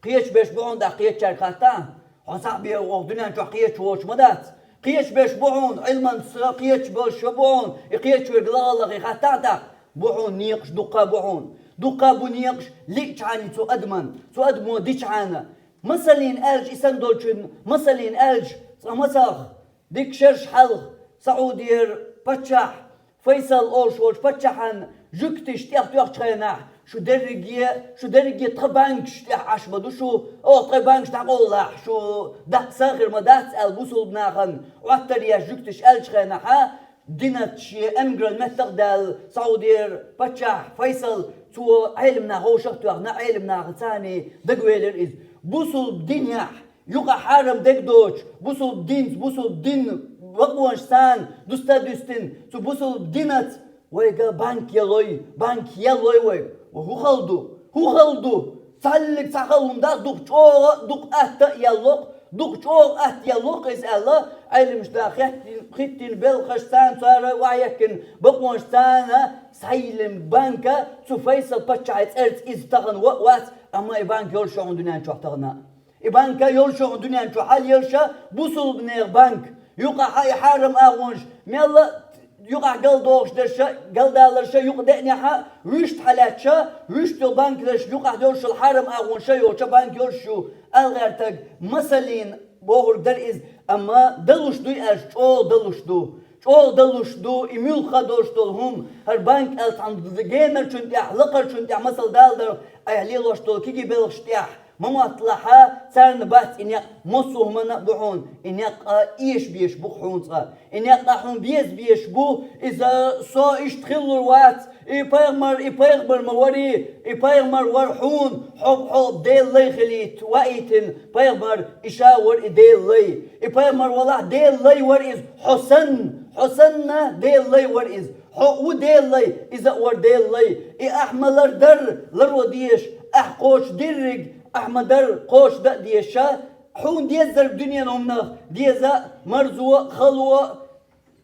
Кхеташ берш бу хьуна тӀаккха кхетачаьрга хаттахь? Хьо схьа а бен оха дуьнен чохь кхеташ воцуш ма дац. Кхеташ берш бу хьуна, Ӏилманца кхеташ болуш бу хьуна, и кхеташ верг лахара лахе хаттахь тӀаккха? Бу хьуна некъаш, дуккха а бу хьуна. Дуккха а бу некъаш лиъчхьана цу адаман, цу адамо дичхьана. Масаллина аьлча, и санна долчун, масаллина аьлча, цкъа масалх, дика шераш хьалха, Саудера паччахь, Файсал олуш волчу паччахьан жуьгташ тӀех тоьхначу хенахь, шу дерриге, шу дерриге тхан банкаш тӀехь Ӏаш ма ду шу, оха тхан банкаш дӀакъовлахь, шу даккха са а хир ма дац аьлла, бусулба нахана Ӏоттар еш жуьгташ аьллачу хенахьа, динат шен эмгаралла меттах а даьлла, Саудера паччахь Файсал, цо Ӏелам нах вовшах а тоьхна, Ӏелам нахаца а дагавелира иза. Бусулба динехь юкъа хьарам дерг доцуш, бусулба динца, бусулба дин бакъонаш санна дуста а дуьстина, цу бусулба динаца вайга банк ялой, банк яллой вайга. Ва хӀун хала ду? ХӀун хала ду? Цхьаллиг цхьа хала хӀума дац, дукха чӀогӀа а, дукха атта а ялло-кх, дукха чӀогӀа атта ялло-кх иза аьлла, Ӏелимаш да хеттин-, хиттина белхаш санна цара охьаехкина бакъонаш санна, схьайиллина банка цу Файсал паччахьан цӀарца иза тахана ван а вац, амма и банк йолуш ю хьуна дуьнен чохь тахана. И банка йолча хьуна дуьнен чу хьал йолуша бусулбанех банк. Юкъахьа и хьарам агӀонаш мелла юкъахь галдохуш дерша, галдаларша юкъа деънехьа, вуьшта хьалаьцча, вуьшта йолу банкаш юкъахь йолуш йолу хьарам агӀонаш йолча банк йолуш ю, аьлла гӀертаг масаллин бохург дара иза, амма далуш дуй аьлча, чӀогӀа далуш ду. ЧӀогӀа далуш ду и муьлхха долуш долу хӀума, хӀара банк аьлла цхьана генарчун тӀехь, лакхарчун тӀехь масал далдар, айхьа лелош долу кегий белхаш тӀехь. Ма мотталахьа, царна бац и некъ, массо а хӀуманна а бу хьуна, и некъ а эша безаш бу хьуна цкъа. И некъ а хьуна беза безаш бу, иза со иштта хиллур вац, и пайхамар, и пайхамар ма вари, и пайхамар вара хьуна, хьо, хьо Делан лай хилийта ваийтина пайхамар, и ша вара и Делан лай. И пайхамар валахь Делан лай вара иза, хьо санна, хьо санна Делан лай вара иза. Хьо ву Делан лай, иза а вара Делан лай. И ахь ма лардар, ларо дезаш, ахь кхочушдирриг, ахь ма дар, кхочушдан а дезаша, хьуна деззарг дуьненан хӀуманах деза а, марзо а, хало а,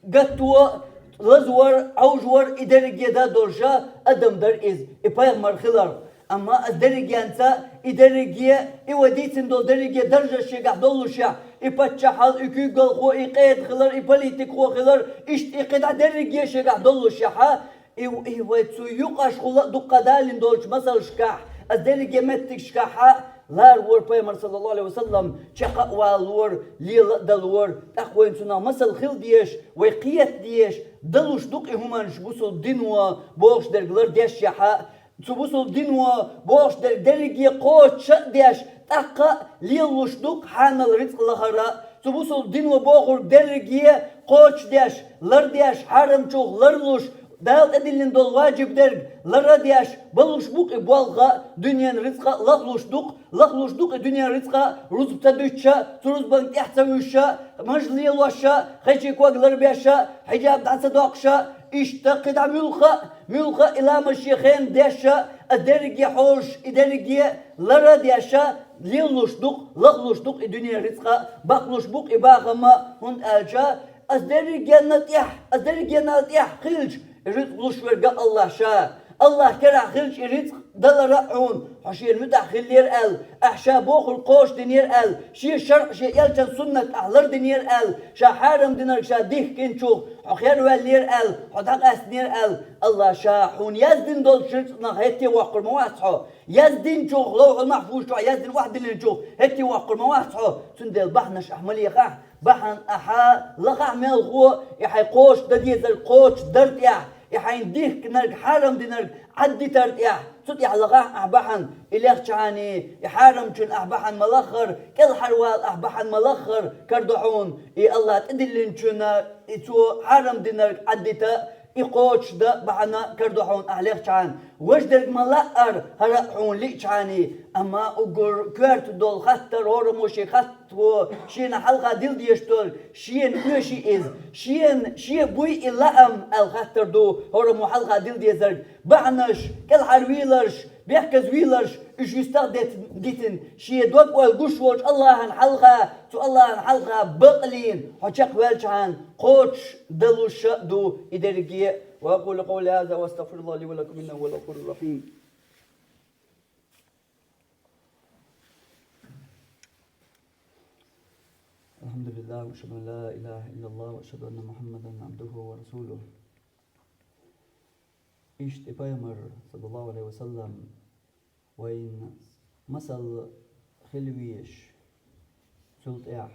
гатто а, лазавар, Ӏовжавар, и дерриге дан долуша адам дара иза, и пайхамар хиларх. Амма аса дерригенца, и дерриге, и вай дийцина долу дерриге даржаш шегахь доллушехь, и паччахьалла, и куьйгалхо, и къеда хилар, и политикхо хилар, иштта и кхидӀа дерриге шегахь доллушехьа, и, и вай цу юкъашхула а дуккха далийна долчу масалшкахь, аса дерриге меттигашкахьа, лара вара пайхамар, саллаллаху алейхи ва саллам, чекха а валора, лела а далора, тӀаккха вайна цунах масал хила дезаш, вай кхета дезаш, далуш ду-кх и хӀуманаш бусулба дино бохуш дерг лардеш яхьа, цу бусулба дино бохуш дерг дерриге кхочуш а деш, тӀаккха а лелалуш ду-кх хьанал рицкъ лахара. Цу бусулба дино бохург дерриге кхочуш деш, лардеш, хьарамчух ларлуш, Дала тӀедиллина долу ваджиб дерг лара а деш, балуш бу-кх и болх а, дуьненан рицкъа а лахлуш ду-кх, лахлуш ду-кх и дуьненан рицкъа, рузба ца дуьтуша, цу рузбанна тӀехь ца вуьйша, маж лелоша, хечий ког ларбеша, хьиджаб дӀа ца доккхуша, иштта кхидӀа муьлхха а, муьлхха а и ламаз шен хенна деша, а дерриге хьожуш, и дерриге лара а деша, лелалуш ду-кх, лахлуш ду-кх и дуьненан рицкъа, бакълуш бу-кх и бахама, хӀунда аьлча аса дерригенна тӀехь, аса дерригенна тӀехь хилча, и рицкъ луш верг а Аллах ша. Аллах керахь хилча и рицкъ далара а хьуна, хьо шена муьтӀахь хиллера аьлла, ахь ша бохург кхочушдинера аьлла, шен шарӀ, шен элчан суннат ахь лардинера аьлла, ша хьарам динарг ша дихкинчух, хьо херваьллера аьлла, хьо дӀакъаьстинера аьлла, Аллах ша хьуна яздина долчу рицкъанах хӀетте воккхур ма вац хьо. Яздинчух, ловхьул махьфуз чохь яздина охьадиллинчух, хӀетте воккхур ма вац хьо, цундела бахьанаш ахь ма лехахь, бахьана ахьа лахахь мелхо, и хьайн кхочушдан дезарг кхочушдар тӀехь, и хьайна дихкинарг, хьарам динарг Ӏаддитар тӀехь, цу тӀехь лахахь ахь бахьана, и лехчахьана, и хьарамчун ахь бахьана ма лаххара, кӀелхьарвала ахь бахьана ма лаххара, карадо хьуна, и Аллах тӀедиллинчунна, и цо хьарам динарг Ӏаддита, и кхочушдан бахьана карадо хьуна ахь лехчахьана. Важа дерг ма лаъара, хӀара а хьуна лиъчахьана, амма уггар коьрта долу хаттар, хӀораммо шен хатто, шена хьалха дила дезаш долу, шена оьший иза, шена, шен буй и лаам аьлла хаттар ду, хӀораммо хьалха дила дезарг. Бахьанаш, кӀелхьарвийларш, бехказвийларш, уьш юьстах дет-, дитина, шен дог-ойла гуш волчу Аллахьан хьалха, цу Аллахьан хьалха бакълийна хьо чекхваьлчахьана, кхочушдалуш а ду и дерриге. وأقول قولي هذا وأستغفر الله لي ولكم إنه هو الغفور الرحيم. الحمد لله، وأشهد أن لا إله إلا الله، وأشهد أن محمدا عبده ورسوله. Иштта и пайхамар, саллаллаху алейхи ва саллам, вайна масал хила везаш, цул тӀаьхьа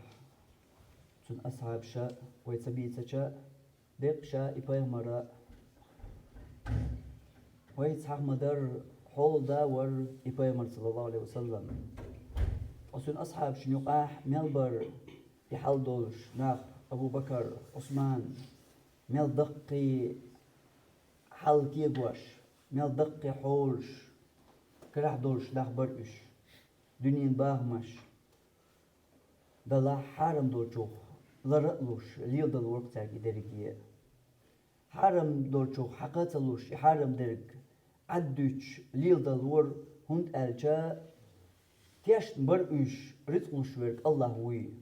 цуьнан асхьабаша вай ца бийцача, декъа ша и пайхамара вайца хьаха ма-дарра, хьолада вара и пайхамар, саллаллаху алейхи ва саллам. Ткъа цуьнан асхьабашна юкъахь мел бара и хьал долуш нах: Абу Бакар, Ӏусман, мел даккхий хьал кегош, мел даккхий хьолаш карахь долуш нах бара уьш. Дуьненан бахамаш далахь, хьарам долчух лара а луш, леладалора-кх цаьрга и дерриге а. Хьарам долчух хьакха а ца луш, и хьарам дерг Ӏаддуьтуш леладалора, хӀунда аьлча тешна бара уьш, рицкъ луш верг Аллах вуй.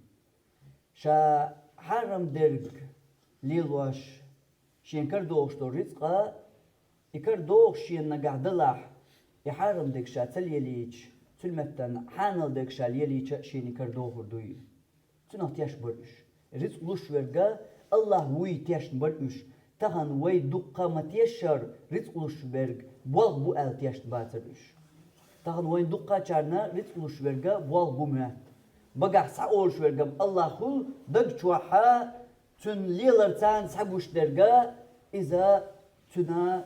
Ша хьарам дерг лелош, шен карадохуш долу рицкъа, и карадохуш шена нагахь далахь, и хьарам дерг ша ца лелийча, Цуьнан меттана хьанал дерг ша лелийча а шена кара дохур дуй. Цунах тешна бара уьш. Рицкъ луш верг Аллахь вуй тешна бара уьш. Тахана вай дуккха ма-тешара рицкъ луш верг болх бу аьлла тешна бацара уьш. Тахана вайн дуккхачарна рицкъ луш верг болх бу моьтту. Багахь схьаолуш верг-м Аллахь хуьлу, даг чохь а цуьнан леларца схьагуш дерг, иза цуьнан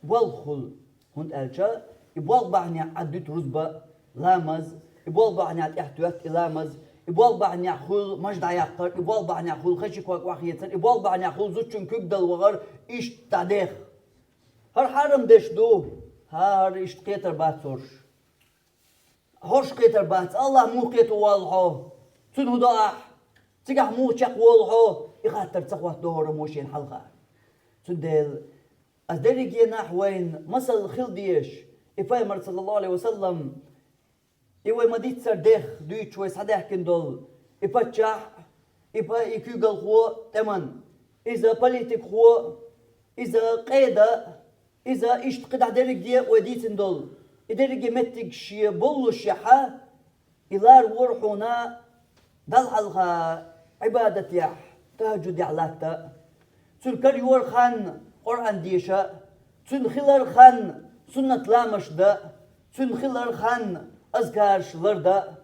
болх хуьлу, хӀунда аьлча и болх бахьанехь Ӏад дуьту рузба, ламаз, и болх бахьанехь тӀехтоьтту и ламаз, и болх бахьанехь хуьлу маж дӀаяккхар, и болх бахьанехь хуьлу хачи ког охьахецар, и болх бахьанехь хуьлу зудчун куьг дала вахар, иштта дӀадех. ХӀара хьарам деш ду, хӀара иштта кхетар бац хӀорш. ХӀорш кхетар бац, Аллахь муха кхето воллу хьо? Цуьнан хӀун до ахь? Цигахь муха чекхволу хьо? И хаттар ца хӀотто хӀора мошенна хьалха. Цундела ас дерригенахь вайна масал хила дезаш, и пайхамар, саллаллаху алейхи ва саллам, и вай ма-дийццара дех дуьйцуш вай схьадаьхкина долу, и паччахь, и па-, и куьйгалхо тӀеман, иза политикхо, иза къеда, иза иштта кхидӀа дерриге вай дийцина долу, и дерриге меттиг шен боллушехь, и лар вора хьуна Далла хьалха Ӏибадатехь, тахӀажжудехь латта. Цуьнан карайора хан Къуръан деша, цуьнан хилар хан суннат ламаш да, цуьнан хилар хан азкараш ларда,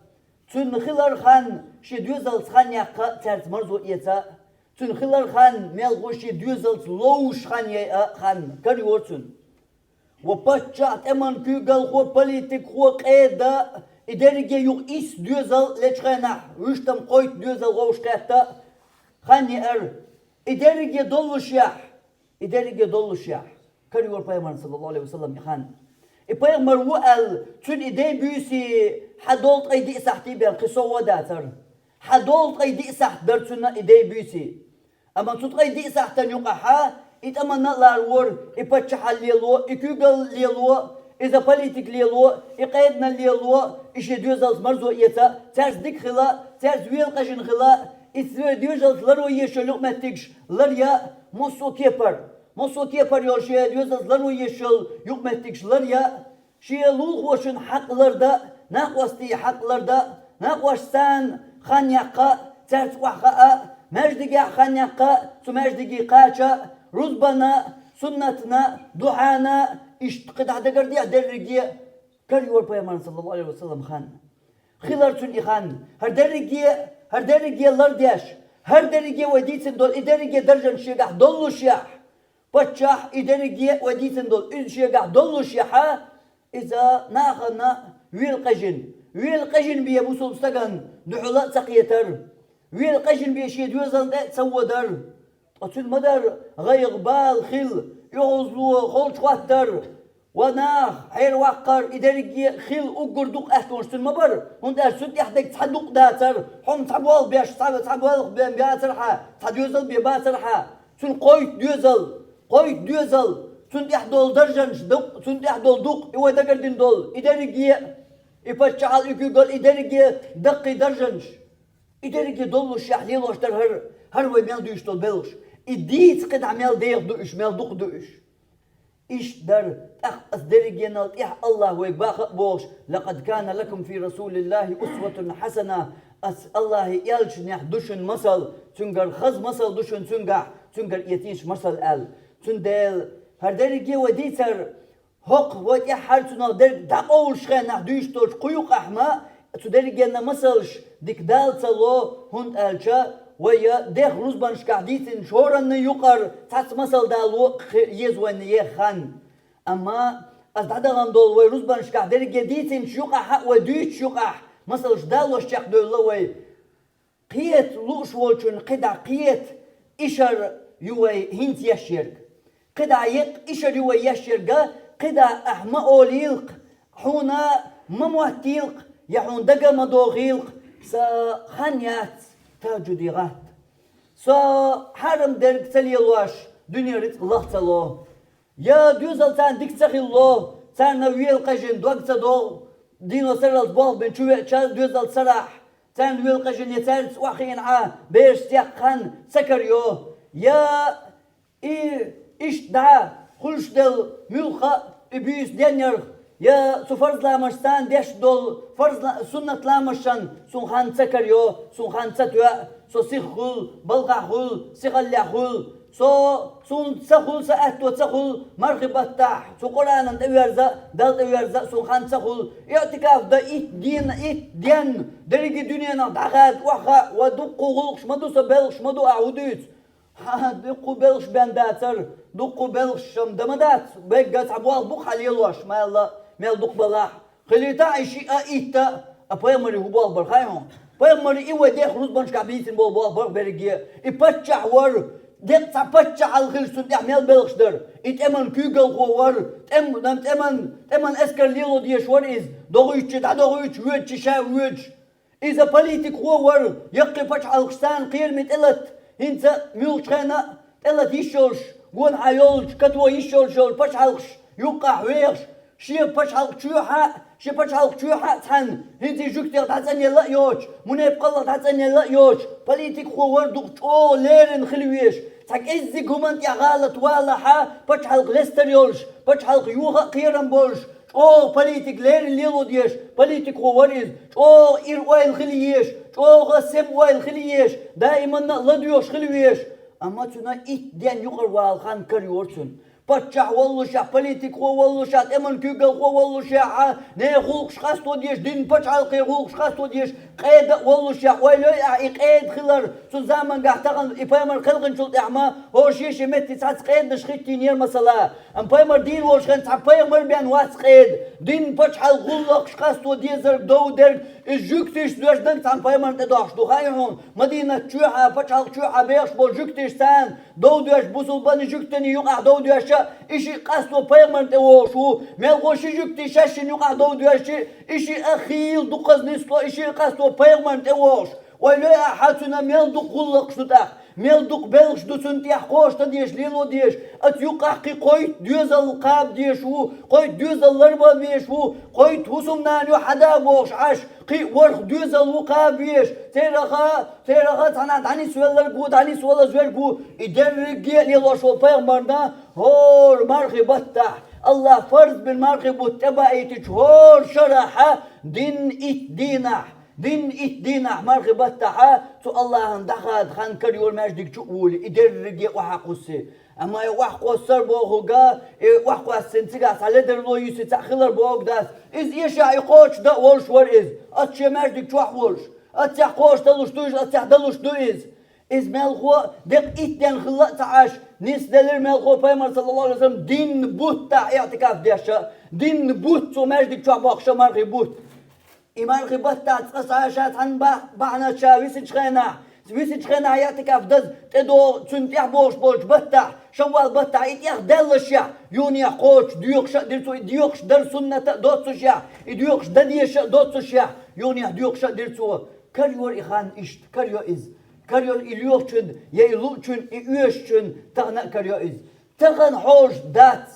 цуьнан хилар хан шен доьзалца хан яккха, цаьрца марзо эца, цуьнан хилар хан мел гӀо шен доьзалца ловш хан яйа хан карайора цуьнан. Ва паччахь, тӀеман куьйгалхо, политикхо, къеда, и дерриге юкъа исс доьзал лечу хенахь, вуьштам кхойтта доьзал гӀовш кхетта хан еара. И дерриге доллушехь, и дерриге доллушехь, карайора пайхамарна, саллаллаху алейхи ва саллам, и хан. И пайхамар ву аьлла, цуьнан и дай буьйсий хьан долу ткъе диъ сахьтий бен кхин сов а дацара. Хьан долу ткъе диъ сахьт дара цуьнан и дай буьйсий. Амма цу ткъе диъ сахьтана юкъахь и тӀамана а ларвора, и паччахьал лело, и куьйгалла лело, иза политик лело, и къеданал лело, и шен доьзалца марзо эца, цаьрца дика хила, цаьрца велакъежина хила, и шен доьзалца ларво езаш йолу юкъаметтигаш ларъя, массо а кепара, массо а кепара йолу шен доьзалца ларво езаш йолу юкъаметтигаш ларъя, шен лулахошна хьакъ ларда, накъостий хьакъ ларда, накъосташца хан яккха, цаьрца охьахаа, маьждигехь хан яккха, цу маьждиге кхача, рузбана, суннатна, духьана, иштта кхидӀа дагардехь дерриге, карайора пайхамарна, саллаллаху алейхи ва саллам, хан. Хилар цуьнан и хан, хӀара дерриге, хӀара дерриге лардеш, хӀара дерриге вай дийцина долу и дерриге даржанаш шегахь доллушехь, паччахь, и дерриге а вай дийцина долу, иза шегахь доллушехь, иза нахана велакъежина, велакъежина бен бусулба стагана дуьхьал а ца кхетар, велакъежина бен шен доьзална тӀе а ца водар. Ткъа цуьнан ма-дарра гӀайгӀа, бала хила, оьгӀазло, холчу хӀоттар, ва нах, хьераваккхар, и дерриге а хила уггар дукха аьттонаш цуьнан ма бара, хӀунда аьлча цуьнан тӀехь дерг цхьа дукъ дацара, хьо-м цхьа болх беш, цхьа, цхьа болх бен бацара хьан, цхьа доьзал бен бацара хьан. Цуьнан кхойтта доьзал, кхойтта доьзал, цуьнан тӀехь долу даржанаш дукъ, цуьнан тӀехь долу дукъ, и вай дагардина долу, и дерриге а, и паччахьал, и куьйгалла, и дерриге а даккхий даржанаш. И дерриге доллушехь лелош дара хӀара, хӀара вай мел дуьйцуш долу белхаш. И дийца кхидӀа мел деха ду уьш, мел дукха ду уьш. Иштта дара, тӀаккха ас дерригенал тӀехь Аллахь вайга баха а бохуш: «Лакъад кана лакум фи Расулиллахи усватун хьасана». Ас Аллахьан элчанехь ду шуна масал, цуьнгара хаза масал ду шуна цуьнгахь, цуьнгара эцийша масал аьлла. Цундела хӀара дерриге а вай дийцар, хӀокху вай тӀаьххьара цунах дерг дӀакъовлуш хенахь дуьйцуш долчу кху юкъахь ма, цу дерригенна масалш дика дала ца ло, хӀунда аьлча вай дех рузбанашкахь дийцинчу хӀоранна юкъара цхьацца масал дало кхе-, еза вайна еха хан. Амма ас дӀадахана долу вай рузбанашкахь дерриге дийцинчу юкъахь а, вай дуьйцучу юкъахь масалш далош чекхдевлла вай. Кхета лууш волчунна кхидӀа кхета ишар ю вай хӀинца еш ерг. КхидӀа еккъа ишар ю вай еш ерг, кхидӀа ахь ма олийла-кх, хьуна ма моттийла-кх, я хьуна дага ма дохийла-кх, сан хан яц тахӀажжуде гӀатта. Со хьарам дерг ца лелош, дуьне рицкъ лаха ца ло. Я доьзалца дика ца хилла, царна велакъежина дог ца догӀу, дийно сарралц болх бина чу веача доьзалца сарахь, царна велакъежина я цаьрца охьахиъна Ӏа, бераш текхна хан ца карайо, я и иштта дӀа хуьлуш делла муьлхха а и буьйса денъярх, Я цу фарз ламазашца деш долу фарз ла-, суннат ламазашна сун хан ца карайо, сун хан ца тоьа, со сиха хуьлу, балхахь хуьлу, сихаллехь хуьлу, со, суна ца хуьлу, сан аьтто ца хуьлу, мархи баттахь, цу Къуръанна тӀеверза, Далла тӀеверза, сун хан ца хуьлу. Иътикаф дан итт ден, итт ден, дерриге дуьненах дӀахада, охьахаа, ва дуккха гӀуллакхаш ма ду, сан белхаш ма ду, ахь хӀун дуьйцу? Хьан дуккха белхаш бен дацара, дуккха белхаш-м дан ма дац, бегга цхьа болх бу-кх хьан лелош, мел, мел дукха балахь. Хилийта и шиъ а, итт а, а пайхамаре хӀун болх бара хаьий хьуна? Пайхамаре и вай дехха рузбанашкахь бийцина болу болх бара берриге. И паччахь вара, деккъа цхьа паччахьалла хилча цунна тӀехь мел белхаш дара. И тӀеман куьйгалхо вара, тӀем-, тӀеман, тӀеман эскар лело дезаш вара иза, догӀуьйтуш дӀадогӀуьйтуш, воьдуш ша воьдуш. Иза политикхо вара, яккхий пачхьалкхаш царна кхераме тӀелатта, хӀинца муьлххачу хенахь а тӀелата йиш йолуш, гонахьа йолчу, катво йиш йолуш йолчу пачхьалкхаш юккъехь вехаш, шен пачхьалкх чоьхьа а, шен пачхьалкх чоьхьа а цхьаьна, хӀинца и жуьгтех дӀацӀанъелла а йоцуш, мунепакъаллах дӀацӀанъелла а йоцуш, политикхо вара дукха чӀогӀа леррина хила везаш, цхьа кӀеззиг хӀуманна тӀехь гӀалат валахьа, пачхьалкх лестар йолуш, пачхьалкх йоха а кхерам болуш, чӀогӀа политик леррина лело дезаш, политикхо вара иза, чӀогӀа ира ойла хила езаш, чӀогӀа сема ойла хила езаш, даиманна а ладоьгӀуш хила везаш. Амма цуьнан итт ден юкъара вала хан карайора цунна. Паччахь воллушехь, политикхо воллушехь, тӀеман куьйгалхо воллушехь, нехан гӀуллакхаш къасто дезаш, динан пачхьалкхе гӀуллакхаш къасто дезаш, къеда а воллушехь, ойла йой ахь и къеда хилар, цу замангахь тахана и пайхамар кхелхинчул тӀаьхьа ма, хӀора шен-шен метте цхьацца къеданаш хӀиттийнера масала. Амма пайхамар дийна волчу хенахь цхьа пайхамар бен вац къеда. Динан пачхьалкх гӀуллакхаш къасто дезарг, дов дерг, иза жуьгтиша доьжнарг цхьана пайхамарна тӀедохьуш ду хаьий хьуна? Мадинат чоьхьа, пачхьалкх чоьхьа бехаш болу жуьгтиша царна дов доьжна, бусулбанийн жуьгтене юкъахь дов доьжна, и шиъ къасто пайхамарна тӀевогӀуш ву. Мелхо ши жуьгти шаьшшинна юкъахь дов доьжчи, и шиъ а хийла дукхаза нисло, и шиъ къасто пайхамарна тӀевогӀуш. Ойла йой ахь, цуьнан мел дукха гӀуллакхаш ду тӀаккха, мел дукха белхаш ду цунна тӀехь кхочушдан дезаш, лело дезаш. Оцу юккъехь кхин кхойтта доьзал кхаба дезаш ву, кхойтта доьзал ларбан везаш ву, кхойтта хӀусамнана ю хьада бохуш Ӏаш, кхин а ворхӀ доьзал ву кхаба везаш. Церах а, церах а цхьанхьа дӀанисвелларг ву, дӀанисвалазверг ву. И дерриге а лелош волу пайхамарна хӀора мархи баттахь, АллахӀа фарз бина мархи бутт тӀебаийтича хӀора шарахьа дин итт дийнахь, дин итт дийнахь мархи баттахьа, цу АллахӀана дӀахада хан карайора маьждиг чу а вуьйлий, и дерриге а охьакхуссий. Амма и охьакхоссар бохург а, и охьакхоссина цигахь цхьа ледарло йисина цхьаъ хилар бохург дац. Иза эшахь и кхочушдан а волуш вара иза. Оцу шен маьждиг чохь а волуш, оццехь кхочушдалуш ду иза, оццехь далуш ду иза. Иза мелхо деккъа итт ден хилла а ца Ӏаш, нисделира мелхо пайхамар, саллаллаху Ӏалайхи ва саллам, дин буттахь иътикаф деш а, дин бутт цу маьждиг чохь боккхуш а мархи бутт. И мархи баттахь цкъа ша, ша цхьана бахь-, бахьанаш ша висачу хенахь, висачу хенахь иътикаф даза тӀедогӀу, цуьнан тӀехь бохуш болчу баттахь, шаввал баттахь и тӀех даьллашехь, юханехь кхочуш доькъуш а дира цо, и доькъуш дар суннат а доццушехь, и доькъуш дан дезаш а доццушехь, юханехь доькъуш а дира цо. Карайора и хан иштта, карайо иза. Карайо и лоьхучун, я и луучун, и оьшучун, тахана а карайо иза. Тахана хьожуш дац.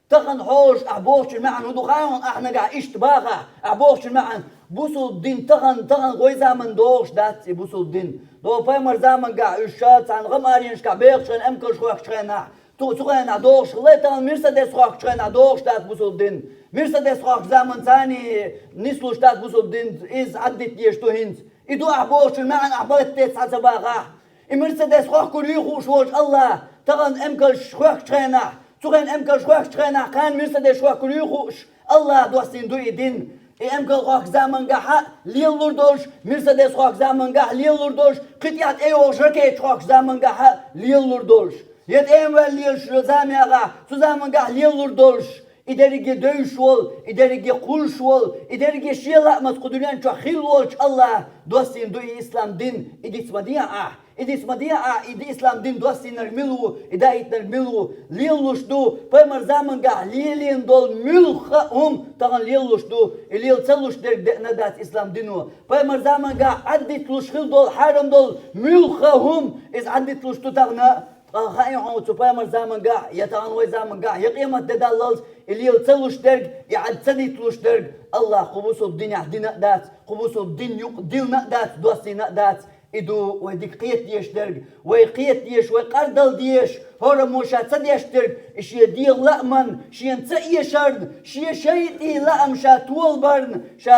Тахана хьожуш ахь бохучун маьӀна хӀун ду хаьий хьуна, ахь нагахь иштта бахахь, ахь бохучун маьӀна. Бусулба дин тахана, тахана вай заман догӀуш дац и бусулба дин. ДогӀу пайхамар замангахь уьш ша цхьана гӀам-аренашкахь бехачу хенахь, эмкалш хоьхкучу хенахь, ту-, цу хенахь догӀуш хилла, тахана Мерседес хоьхкучу хенахь догӀуш дац бусулба дин. Мерседес хоьхкучу заман царний нислуш дац бусулба дин, иза Ӏаддита дезаш ду хӀинца. И ду ахь бохучун маьӀна ахь баттеца схьа ца бахахь. И Мерседес хоьхкур юй хууш волчу АллахӀа, тахана эмкалш хоьхкучу хенахь, цу хенахь эмкалш хоьхкучу хенахь, кхана Мерседес хоьхкур юй хууш, АллахӀа доссийна ду и дин. И эмкал хоьхкучу замангахь а лелалур долуш, Мерседес хоьхкучу замангахь а лелалур долуш, кхин тӀехь тӀейогӀуш ракеташ хоьхкучу замангахь а лелалур долуш. Я тӀемаваьлла лелаш зама ягӀахь, цу замангахь лелалур долуш. И дерриге девзаш волу, и дерриге кхуллуш волу, и дерриге шен лаамца кху дуьнен чохь хилла волчу АллахӀа доссийна ду и ислам дин, и диц ма дехьа ахь, и диц ма дехьа ахь, и ди-, ислам дин доссийнарг мила ву, и даийтинарг мила ву, лелалуш ду, пайхамар замангахь лелийна долу муьлхха а хӀума тахана лелалуш ду, и лела ца луш дерг деана дац ислам дино. Пайхамар замангахь Ӏаддиталуш хилла долу, хьарам долу муьлхха а хӀума иза Ӏаддиталуш ду тахана. Ткъа хаьий хьуна, цу пайхамар замангахь, я тахана вай замангахь, я къемат де даллалц, и лела ца луш дерг, и Ӏад ца диталуш дерг, АллахӀа кху бусулба динехь дина а дац, кху бусулба дин юкъа диллина а дац, доссийна а дац. И ду вай дика кхета дезаш дерг, вай кхета дезаш, вай къардала дезаш, хӀораммо ша ца деш дерг, и шен дегӀа лааман, шена ца эшарна, шен шайтӀий лаам ша толабарна, ша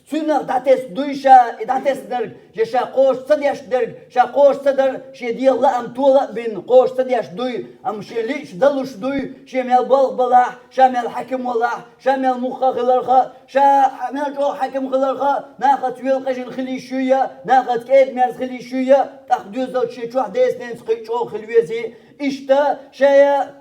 цунах дӀатесна дуй ша, и дӀатеснарг, я ша кхоша ца деш дерг, ша кхоша ца дар, шен дегӀа лаам тола а бина, кхоша ца деш дуй, амма шен лиъча далуш дуй, шен мел болх балахь, ша мел хьаким валахь, ша мел муха хиларха, ша мел чӀогӀа хьаким хиларха, нахаца велакъежина хила йиш юй, нахаца кӀеда-мерза хила йиш юй, тӀаккха доьзалца шен чохь деза-ненца кхин чӀогӀа хила везий. Иштта ша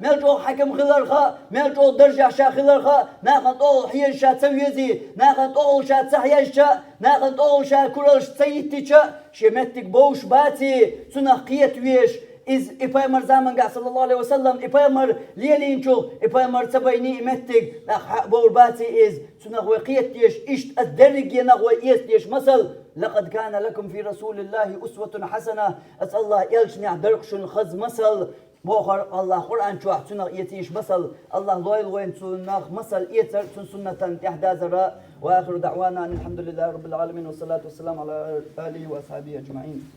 мел чӀогӀа хьаким хиларха, мел чӀогӀа даржехь ша хиларха, нахана тӀехула хьежа ша ца везий, нахана тӀехула ша ца хьежча, нахана тӀехула ша куралш ца йиттича, шен меттиг бовш баций, цунах кхета везаш, иза и пайхамар замангахь, саллаллаху Ӏалайхи ва саллам, и пайхамар лелийначул, и пайхамар ца байний и меттиг, нах хьа бовр баций иза, цунах вай кхета дезаш, иштта ас дерриге нах вай эца дезаш масал, «لقد كان لكم في رسول الله أسوة حسنة», ас Аллах элчанехь дар-кх шуна хаза масал, бохар Аллах Къуръан чохь цунах эца йиш масал, Аллах лойла вайна цунах масал эцар, цун суннатан тӀехь дазара. وآخر دعوانا أن الحمد لله رب العالمين والصلاة والسلام على آله وأصحابه أجمعين.